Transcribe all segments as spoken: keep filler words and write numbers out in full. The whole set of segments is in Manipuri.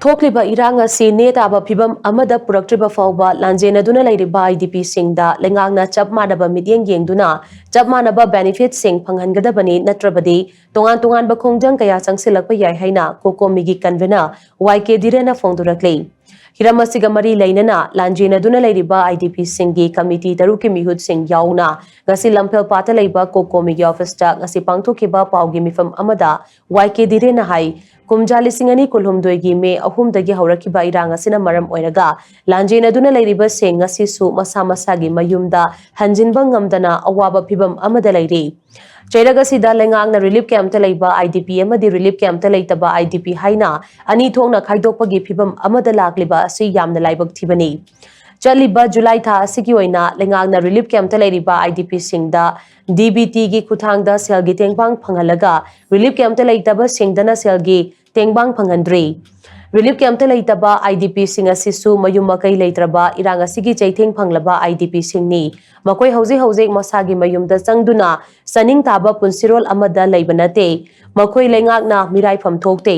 ꯊꯣꯛꯂꯤꯕ ꯏꯔꯥꯡ ꯑꯁꯤ ꯅꯦ ꯇꯥꯕ ꯐꯤꯕꯝ ꯑꯃꯗ ꯄꯨꯔꯛꯇ꯭ꯔꯤꯕ ꯐꯥꯎꯕ ꯂꯥꯟꯖꯦꯟꯅꯗꯨꯅ ꯂꯩꯔꯤꯕ IDPꯁꯤꯡꯗ ꯂꯩꯉꯥꯛꯅ ꯆꯞ ꯃꯥꯟꯅꯕ ꯃꯤꯠꯌꯦꯡ ꯌꯦꯡꯗꯨꯅ ꯆꯞ ꯃꯥꯟꯅꯕ benefitꯁꯤꯡ ꯐꯪꯍꯟꯒꯗꯕꯅꯤ, ꯅꯠꯇ꯭ꯔꯕꯗꯤ ꯇꯣꯉꯥꯟ ꯇꯣꯉꯥꯟꯕ ꯈꯣꯡꯖꯪ ꯀꯌꯥ ꯆꯪꯁꯤꯜꯂꯛꯄ ꯌꯥꯏ ꯍꯥꯏꯅ ꯀꯣꯀꯣꯃꯤꯒꯤ convener ꯋꯥꯏ ꯀꯦ ꯙꯤꯔꯦꯟꯅ ꯐꯣꯡꯗꯣꯔꯛꯂꯤ꯫ ꯍꯤꯔꯝ ꯑꯁꯤꯒ ꯃꯔꯤ ꯂꯩꯅꯅ ꯂꯥꯟꯖꯦꯟꯅꯗꯨꯅ ꯂꯩꯔꯤꯕ IDPꯁꯤꯡꯒꯤ committee ꯇꯔꯨꯛꯀꯤ ꯃꯤꯍꯨꯠꯁꯤꯡ ꯌꯥꯎꯅ ꯉꯁꯤ ꯂꯝꯐꯦꯜꯄꯥꯠꯇ ꯂꯩꯕ ꯀꯣꯀꯣꯃꯤꯒꯤ officeꯇ ꯉꯁꯤ ꯄꯥꯡꯊꯣꯛꯈꯤꯕ ꯄꯥꯎꯒꯤ ꯃꯤꯐꯝ ꯑꯃꯗ ꯋꯥꯏ ꯀꯦ ꯙꯤꯔꯦꯟꯅ ꯍꯥꯏ, ꯀꯨꯝꯖꯥ ꯂꯤꯁꯤꯡ ꯑꯅꯤ ꯀꯨꯟꯍꯨꯝꯗꯣꯏꯒꯤ ꯃꯦ ꯑꯍꯨꯝꯗꯒꯤ ꯍꯧꯔꯛꯈꯤꯕ ꯏꯔꯥꯡ ꯑꯁꯤꯅ ꯃꯔꯝ ꯑꯣꯏꯔꯒ ꯂꯥꯟꯖꯦꯟꯅꯗꯨꯅ ꯂꯩꯔꯤꯕꯁꯤꯡ ꯉꯁꯤꯁꯨ ꯃꯁꯥ ꯃꯁꯥꯒꯤ ꯃꯌꯨꯝꯗ ꯍꯟꯖꯤꯟꯕ ꯉꯝꯗꯅ ꯑꯋꯥꯕ ꯐꯤꯕꯝ ꯑꯃꯗ ꯂꯩꯔꯤ꯫ ꯆꯩꯔꯛ ꯑꯁꯤꯗ ꯂꯩꯉꯥꯛꯅ relief campꯇ ꯂꯩꯕ IDP ꯑꯃꯗꯤ relief campꯇ ꯂꯩꯇꯕ IDP ꯍꯥꯏꯅ ꯑꯅꯤ ꯊꯣꯛꯅ ꯈꯥꯏꯗꯣꯛꯄꯒꯤ ꯐꯤꯕꯝ ꯑꯃꯗ ꯂꯥꯛꯂꯤꯕ ꯑꯁꯤ ꯌꯥꯝꯅ ꯂꯥꯏꯕꯛ ꯊꯤꯕꯅꯤ꯫ ꯆꯠꯂꯤꯕ ꯖꯨꯂꯥꯏ ꯊꯥ ꯑꯁꯤꯒꯤ ꯑꯣꯏꯅ ꯂꯩꯉꯥꯛꯅ relief campꯇ ꯂꯩꯔꯤꯕ IDPꯁꯤꯡꯗ DBTꯒꯤ ꯈꯨꯠꯊꯥꯡꯗ ꯁꯦꯜꯒꯤ ꯇꯦꯡꯕꯥꯡ ꯐꯪꯍꯜꯂꯒ relief campꯇ ꯂꯩꯇꯕꯁꯤꯡꯗꯅ ꯁꯦꯜꯒꯤ ꯇꯦꯡꯕꯥꯡ ꯐꯪꯍꯟꯗ꯭ꯔꯤ꯫ Relief campꯇ ꯂꯩꯇꯕ IDPꯁꯤꯡ ꯑꯁꯤꯁꯨ ꯃꯌꯨꯝ ꯃꯀꯩ ꯂꯩꯇ꯭ꯔꯕ ꯏꯔꯥꯡ ꯑꯁꯤꯒꯤ ꯆꯩꯊꯦꯡ ꯐꯪꯂꯕ IDPꯁꯤꯡꯅꯤ꯫ ꯃꯈꯣꯏ ꯍꯧꯖꯤꯛ ꯍꯧꯖꯤꯛ ꯃꯁꯥꯒꯤ ꯃꯌꯨꯝꯗ ꯆꯪꯗꯨꯅ ꯆꯥꯅꯤꯡ ꯇꯥꯕ ꯄꯨꯟꯁꯤꯔꯣꯜ ꯑꯃꯗ ꯂꯩꯕ ꯅꯠꯇꯦ꯫ ꯃꯈꯣꯏ ꯂꯩꯉꯥꯛꯅ ꯃꯤꯔꯥꯏꯐꯝ ꯊꯣꯛꯇꯦ꯫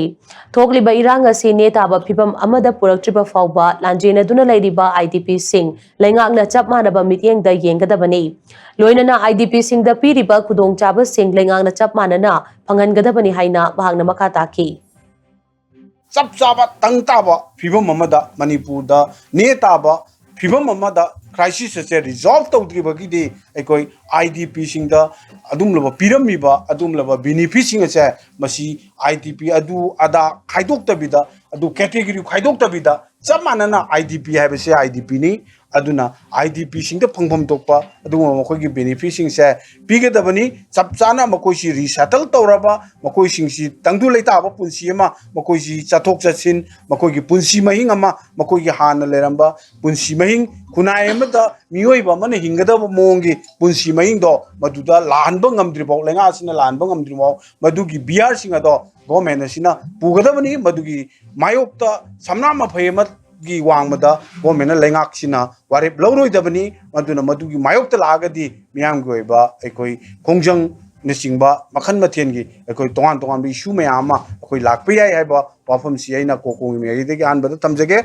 ꯊꯣꯛꯂꯤꯕ ꯏꯔꯥꯡ ꯑꯁꯤ ꯅꯦ ꯇꯥꯕ ꯐꯤꯕꯝ ꯑꯃꯗ ꯄꯨꯔꯛꯇ꯭ꯔꯤꯕ ꯐꯥꯎꯕ ꯂꯥꯟꯖꯦꯟꯅꯗꯨꯅ ꯂꯩꯔꯤꯕ IDPꯁꯤꯡ ꯂꯩꯉꯥꯛꯅ ꯆꯞ ꯃꯥꯟꯅꯕ ꯃꯤꯠꯌꯦꯡꯗ ꯌꯦꯡꯒꯗꯕꯅꯤ꯫ ꯂꯣꯏꯅꯅ IDPꯁꯤꯡꯗ ꯄꯤꯔꯤꯕ ꯈꯨꯗꯣꯡꯆꯥꯕꯁꯤꯡ ꯂꯩꯉꯥꯛꯅ ꯆꯞ ꯃꯥꯟꯅꯅ ꯐꯪꯍꯟꯒꯗꯕꯅꯤ ꯍꯥꯏꯅ ꯃꯍꯥꯛꯅ ꯃꯈꯥ ꯇꯥꯈꯤ꯫ ꯆꯞ ꯆꯥꯕ ꯇꯪ ꯇꯥꯕ ꯐꯤꯕꯝ ꯑꯃꯗ ꯃꯅꯤꯄꯨꯔꯗ ꯅꯦ ꯇꯥꯕ ꯐꯤꯕꯝ ꯑꯃꯗ crisis ꯑꯁꯦ resolve ꯇꯧꯗ꯭ꯔꯤꯕꯒꯤꯗꯤ ꯑꯩꯈꯣꯏ IDPꯁꯤꯡꯗ ꯑꯗꯨꯝꯂꯕ ꯄꯤꯔꯝꯃꯤꯕ ꯑꯗꯨꯝꯂꯕ benefitꯁꯤꯡ ꯑꯁꯦ ꯃꯁꯤ IDP ꯑꯗꯨ ꯑꯗꯥ ꯈꯥꯏꯗꯣꯛꯇꯕꯤꯗ, ꯑꯗꯨ category ꯈꯥꯏꯗꯣꯛꯇꯕꯤꯗ ꯆꯞ ꯃꯥꯟꯅꯅ IDP ꯍꯥꯏꯕꯁꯦ IDPꯅꯤ꯫ ꯑꯗꯨꯅ IDPꯁꯤꯡꯗ ꯐꯪꯐꯝ ꯊꯣꯛꯄ ꯑꯗꯨꯒꯨꯝꯕ ꯃꯈꯣꯏꯒꯤ benefitꯁꯤꯡꯁꯦ ꯄꯤꯒꯗꯕꯅꯤ꯫ ꯆꯞ ꯆꯥꯅ ꯃꯈꯣꯏꯁꯤ resettle ꯇꯧꯔꯕ, ꯃꯈꯣꯏꯁꯤꯡꯁꯤ ꯇꯪꯗꯨ ꯂꯩꯇꯥꯕ ꯄꯨꯟꯁꯤ ꯑꯃ, ꯃꯈꯣꯏꯁꯤ ꯆꯠꯊꯣꯛ ꯆꯠꯁꯤꯟ, ꯃꯈꯣꯏꯒꯤ ꯄꯨꯟꯁꯤ ꯃꯍꯤꯡ ꯑꯃ, ꯃꯈꯣꯏꯒꯤ ꯍꯥꯟꯅ ꯂꯩꯔꯝꯕ ꯄꯨꯟꯁꯤ ꯃꯍꯤꯡ, ꯈꯨꯟꯅꯥꯏ ꯑꯃꯗ ꯃꯤꯑꯣꯏꯕ ꯑꯃꯅ ꯍꯤꯡꯒꯗꯕ ꯃꯑꯣꯡꯒꯤ ꯄꯨꯟꯁꯤ ꯃꯍꯤꯡꯗꯣ ꯃꯗꯨꯗ ꯂꯥꯍꯟꯕ ꯉꯝꯗ꯭ꯔꯤꯐꯥꯎ, ꯂꯩꯉꯥꯛ ꯑꯁꯤꯅ ꯂꯥꯍꯟꯕ ꯉꯝꯗ꯭ꯔꯤꯐꯥꯎ ꯃꯗꯨꯒꯤ ꯕꯤꯌꯥꯔꯁꯤꯡ ꯑꯗꯣ government ꯑꯁꯤꯅ ꯄꯨꯒꯗꯕꯅꯤ꯫ ꯃꯗꯨꯒꯤ ꯃꯥꯌꯣꯛꯇ ꯁꯝꯅꯥ ꯃꯐꯩ ꯑꯃꯒꯤ ꯋꯥꯡꯃꯗ governmentꯅ, ꯂꯩꯉꯥꯛꯁꯤꯅ ꯋꯥꯔꯦꯞ ꯂꯧꯔꯣꯏꯗꯕꯅꯤ꯫ ꯑꯗꯨꯅ ꯃꯗꯨꯒꯤ ꯃꯥꯌꯣꯛꯇ ꯂꯥꯛꯑꯒꯗꯤ ꯃꯤꯌꯥꯝꯒꯤ ꯑꯣꯏꯕ ꯑꯩꯈꯣꯏ ꯈꯣꯡꯖꯪ ꯅꯆꯤꯡꯕ ꯃꯈꯜ ꯃꯊꯦꯜꯒꯤ ꯑꯩꯈꯣꯏ ꯇꯣꯉꯥꯟ ꯇꯣꯉꯥꯟꯕ issue ꯃꯌꯥꯝ ꯑꯃ ꯑꯩꯈꯣꯏ ꯂꯥꯛꯄ ꯌꯥꯏ ꯍꯥꯏꯕ ꯋꯥꯐꯝꯁꯤ ꯑꯩꯅ ꯀꯣ ꯀꯣꯡꯒꯤ ꯃꯌꯥꯏꯗꯒꯤ ꯑꯍꯥꯟꯕꯗ ꯊꯝꯖꯒꯦ꯫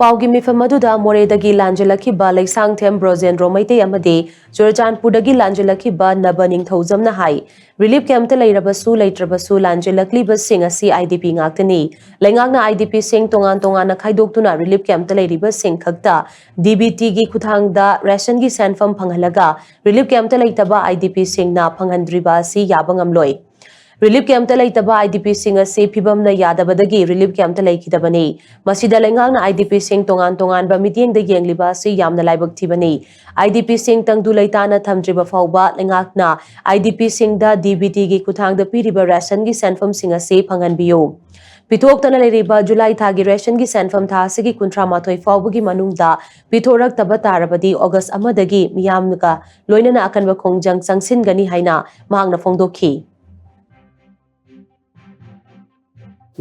ꯄꯥꯎꯒꯤ ꯃꯤꯐꯝ ꯑꯗꯨꯗ ꯃꯣꯔꯦꯗꯒꯤ ꯂꯥꯟꯖꯦꯜꯂꯛꯈꯤꯕ ꯂꯩꯁꯥꯡꯊꯦꯝ ꯕ꯭ꯔꯣꯖꯦꯟꯗ꯭ꯔꯣ ꯃꯩꯇꯩ ꯑꯃꯗꯤ ꯆꯨꯔꯆꯥꯟꯄꯨꯔꯗꯒꯤ ꯂꯥꯟꯖꯦꯜꯂꯛꯈꯤꯕ ꯅꯕ ꯅꯤꯡꯊꯧꯖꯝꯅ ꯍꯥꯏ, relief camp ꯇ ꯂꯩꯔꯕꯁꯨ ꯂꯩꯇ꯭ꯔꯕꯁꯨ ꯂꯥꯟꯖꯦꯜꯂꯛꯂꯤꯕꯁꯤꯡ ꯑꯁꯤ I D P ꯉꯥꯛꯇꯅꯤ꯫ ꯂꯩꯉꯥꯛꯅ I D P ꯁꯤꯡ ꯇꯣꯉꯥꯟ ꯇꯣꯉꯥꯟꯅ ꯈꯥꯏꯗꯣꯛꯇꯨꯅ relief camp ꯇ ꯂꯩꯔꯤꯕꯁꯤꯡ ꯈꯛꯇ D B T ꯒꯤ ꯈꯨꯠꯊꯥꯡꯗ ꯔꯦꯁꯟꯒꯤ ꯁꯦꯟꯐꯝ ꯐꯪꯍꯜꯂꯒ relief camp ꯇ ꯂꯩꯇꯕ I D P ꯁꯤꯡꯅ ꯐꯪꯍꯟꯗ꯭ꯔꯤꯕ ꯑꯁꯤ ꯌꯥꯕ ꯉꯝꯂꯣꯏ꯫ Relief camp ꯇ ꯂꯩꯇꯕ I D P ꯁꯤꯡ ꯑꯁꯤ ꯐꯤꯚꯝꯅ ꯌꯥꯗꯕꯗꯒꯤ relief camp ꯇ ꯂꯩꯈꯤꯗꯕꯅꯤ꯫ ꯃꯁꯤꯗ ꯂꯩꯉꯥꯛꯅ I D P ꯁꯤꯡ ꯇꯣꯉꯥꯟ ꯇꯣꯉꯥꯟꯕ ꯃꯤꯠꯌꯦꯡꯗ ꯌꯦꯡꯂꯤꯕ ꯑꯁꯤ ꯌꯥꯝꯅ ꯂꯥꯏꯕꯛ ꯊꯤꯕꯅꯤ꯫ I D P ꯁꯤꯡ ꯇꯪꯗꯨ ꯂꯩꯇꯥꯅ ꯊꯝꯗ꯭ꯔꯤꯕ ꯐꯥꯎꯕ ꯂꯩꯉꯥꯛꯅ I D P ꯁꯤꯡꯗ D B T ꯒꯤ ꯈꯨꯠꯊꯥꯡꯗ ꯄꯤꯔꯤꯕ ꯔꯦꯁꯟꯒꯤ ꯁꯦꯟꯐꯝꯁꯤꯡ ꯑꯁꯤ ꯐꯪꯍꯟꯕꯤꯌꯨ꯫ ꯄꯤꯊꯣꯛꯇꯅ ꯂꯩꯔꯤꯕ ꯖꯨꯂꯥꯏ ꯊꯥꯒꯤ ꯔꯦꯁꯟꯒꯤ ꯁꯦꯟꯐꯝ ꯊꯥ ꯑꯁꯤꯒꯤ ꯀꯨꯟꯊ꯭ꯔꯥ ꯃꯥꯊꯣꯏ ꯐꯥꯎꯕꯒꯤ ꯃꯅꯨꯡꯗ ꯄꯤꯊꯣꯔꯛꯇꯕ ꯇꯥꯔꯕꯗꯤ ꯑꯣꯒꯁ ꯑꯃꯗꯒꯤ ꯃꯤꯌꯥꯝꯒ ꯂꯣꯏꯅꯅ ꯑꯀꯟꯕ ꯈꯣꯡꯖꯪ ꯆꯪꯁꯤꯟꯒꯅꯤ ꯍꯥꯏꯅ ꯃꯍꯥꯛꯅ ꯐꯣꯡꯗꯣꯛꯈꯤ꯫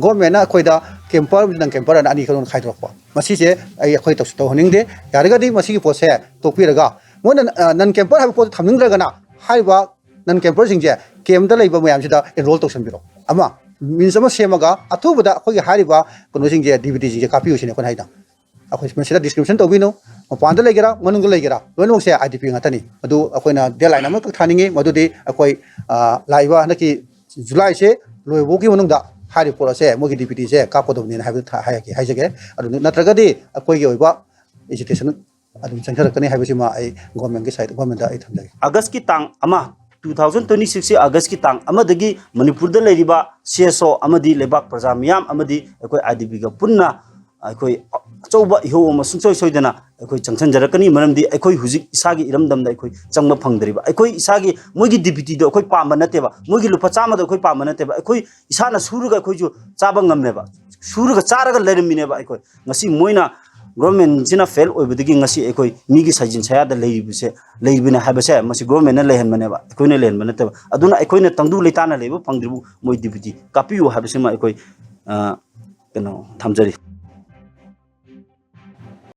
ꯒꯣꯔꯃꯦꯟꯅ ꯑꯩꯈꯣꯏꯗ ꯀꯦꯝꯄꯔ ꯑꯃꯗꯤ ꯅꯟ ꯀꯦꯝꯄꯔ ꯑꯅ ꯑꯅꯤ ꯈꯥꯏꯗꯣꯛꯅ ꯈꯥꯏꯗꯣꯔꯛꯄ, ꯃꯁꯤꯁꯦ ꯑꯩ ꯑꯩꯈꯣꯏ ꯇꯧꯁꯨ ꯇꯧꯍꯟꯅꯤꯡꯗꯦ꯫ ꯌꯥꯔꯒꯗꯤ ꯃꯁꯤꯒꯤ ꯄꯣꯠꯁꯦ ꯇꯣꯛꯄꯤꯔꯒ, ꯃꯣꯏꯅ ꯅꯟ ꯀꯦꯝꯄꯔ ꯍꯥꯏꯕ ꯄꯣꯠꯇꯣ ꯊꯝꯅꯤꯡꯗ꯭ꯔꯒꯅ, ꯍꯥꯏꯔꯤꯕ ꯅꯟ ꯀꯦꯝꯄꯔꯁꯤꯡꯁꯦ ꯀꯦꯝꯗ ꯂꯩꯕ ꯃꯌꯥꯝꯁꯤꯗ ꯑꯦꯟꯔꯣꯜ ꯇꯧꯁꯟꯕꯤꯔꯣ꯫ ꯑꯃ ꯃꯤꯟꯁ ꯑꯃ ꯁꯦꯝꯃꯒ ꯑꯊꯨꯕꯗ ꯑꯩꯈꯣꯏꯒꯤ ꯍꯥꯏꯔꯤꯕ ꯀꯩꯅꯣꯁꯤꯡꯁꯦ, ꯗꯤ ꯕꯤ ꯇꯤꯁꯤꯡꯁꯦ ꯀꯥꯞꯄꯤꯌꯨ ꯁꯤꯅꯤ ꯑꯩꯈꯣꯏꯅ ꯍꯥꯏꯗꯣ꯫ ꯑꯩꯈꯣꯏ ꯃꯁꯤꯗ ꯗꯤꯁꯀ꯭ꯔꯤꯃꯤꯅꯦꯁꯟ ꯇꯧꯕꯤꯅꯨ꯫ ꯃꯄꯥꯟꯗ ꯂꯩꯒꯦꯔꯥ ꯃꯅꯨꯡꯗ ꯂꯩꯒꯦꯔꯥ ꯂꯣꯏꯅꯃꯛꯁꯦ ꯑꯥꯏ ꯗꯤ ꯄꯤ ꯉꯥꯛꯇꯅꯤ꯫ ꯑꯗꯨ ꯑꯩꯈꯣꯏꯅ ꯗꯦꯠꯂꯥꯏꯟ ꯑꯃꯈꯛ ꯊꯥꯅꯤꯡꯉꯤ, ꯃꯗꯨꯗꯤ ꯑꯩꯈꯣꯏ ꯂꯥꯛꯏꯕ ꯍꯟꯗꯛꯀꯤ ꯖꯨꯂꯥꯏꯁꯦ ꯂꯣꯏꯕ ꯐꯥꯎꯒꯤ ꯃꯅꯨꯡꯗ ꯍꯥꯏꯔꯤꯕ ꯄꯣꯠ ꯑꯁꯦ ꯃꯣꯏꯒꯤ ꯗꯤ ꯕꯤ ꯇꯤꯁꯦ ꯀꯥꯞꯀꯗꯕꯅꯦꯅ ꯍꯥꯏꯕꯗꯨ ꯍꯥꯏꯔꯒꯦ, ꯍꯥꯏꯖꯒꯦ꯫ ꯑꯗꯨ ꯅꯠꯇ꯭ꯔꯒꯗꯤ ꯑꯩꯈꯣꯏꯒꯤ ꯑꯣꯏꯕ ꯑꯦꯖꯤꯇꯦꯁꯟ ꯑꯗꯨꯝ ꯆꯪꯊꯔꯛꯀꯅꯤ ꯍꯥꯏꯕꯁꯤꯃ ꯑꯩ ꯒꯣꯔꯃꯦꯟꯒꯤ ꯁꯥꯏꯠ, ꯒꯣꯔꯃꯦꯟꯗ ꯑꯩ ꯊꯝꯖꯒꯦ꯫ ꯑꯥꯒꯁꯀꯤ ꯇꯥꯡ ꯑꯃ, two thousand twenty six ꯁꯤ ꯑꯥꯒꯁꯀꯤ ꯇꯥꯡ ꯑꯃꯗꯒꯤ ꯃꯅꯤꯄꯨꯔꯗ ꯂꯩꯔꯤꯕ ꯁꯤ ꯑꯦꯁ ꯑꯣ ꯑꯃꯗꯤ ꯂꯩꯕꯥꯛ ꯄ꯭ꯔꯖꯥ ꯃꯤꯌꯥꯝ ꯑꯃꯗꯤ ꯑꯩꯈꯣꯏ ꯑꯥꯏ ꯗꯤ ꯄꯤꯒ ꯄꯨꯟꯅ ꯑꯩꯈꯣꯏ ꯑꯆꯧꯕ ꯏꯍꯧ ꯑꯃ ꯁꯨꯡꯁꯣꯏ ꯁꯣꯏꯗꯅ ꯑꯩꯈꯣꯏ ꯆꯪꯁꯤꯟꯖꯔꯛꯀꯅꯤ꯫ ꯃꯔꯝꯗꯤ ꯑꯩꯈꯣꯏ ꯍꯧꯖꯤꯛ ꯏꯁꯥꯒꯤ ꯏꯔꯝꯗꯝꯗ ꯑꯩꯈꯣꯏ ꯆꯪꯕ ꯐꯪꯗ꯭ꯔꯤꯕ, ꯑꯩꯈꯣꯏ ꯏꯁꯥꯒꯤ, ꯃꯣꯏꯒꯤ ꯗꯤ ꯕꯤ ꯇꯤꯗꯣ ꯑꯩꯈꯣꯏ ꯄꯥꯝꯕ ꯅꯠꯇꯦꯕ, ꯃꯣꯏꯒꯤ ꯂꯨꯄꯥ ꯆꯥꯝꯃꯗꯣ ꯑꯩꯈꯣꯏ ꯄꯥꯝꯕ ꯅꯠꯇꯦꯕ꯫ ꯑꯩꯈꯣꯏ ꯏꯁꯥꯅ ꯁꯨꯔꯒ ꯑꯩꯈꯣꯏꯁꯨ ꯆꯥꯕ ꯉꯝꯃꯦꯕ, ꯁꯨꯔꯒ ꯆꯥꯔꯒ ꯂꯩꯔꯝꯃꯤꯅꯦꯕ꯫ ꯑꯩꯈꯣꯏ ꯉꯁꯤ ꯃꯣꯏꯅ ꯒꯣꯔꯃꯦꯟꯁꯤꯅ ꯐꯦꯜ ꯑꯣꯏꯕꯗꯒꯤ ꯉꯁꯤ ꯑꯩꯈꯣꯏ ꯃꯤꯒꯤ ꯁꯥꯏꯖꯤꯟ ꯁꯌꯥꯗ ꯂꯩꯔꯤꯕꯁꯦ, ꯂꯩꯔꯤꯕꯅꯦ ꯍꯥꯏꯕꯁꯦ ꯃꯁꯤ ꯒꯣꯔꯃꯦꯟꯅ ꯂꯩꯍꯟꯕꯅꯦꯕ, ꯑꯩꯈꯣꯏꯅ ꯂꯩꯍꯟꯕ ꯅꯠꯇꯦꯕ꯫ ꯑꯗꯨꯅ ꯑꯩꯈꯣꯏꯅ ꯇꯪꯗꯨ ꯂꯩꯇꯥꯅ ꯂꯩꯕ ꯐꯪꯗ꯭ꯔꯤꯕꯨ ꯃꯣꯏ ꯗꯤ ꯕꯤ ꯇꯤ ꯀꯥꯞꯄꯤꯌꯨ ꯍꯥꯏꯕꯁꯤꯃ ꯑꯩꯈꯣꯏ, ꯑ, ꯀꯩꯅꯣ, ꯊꯝꯖꯔꯤ꯫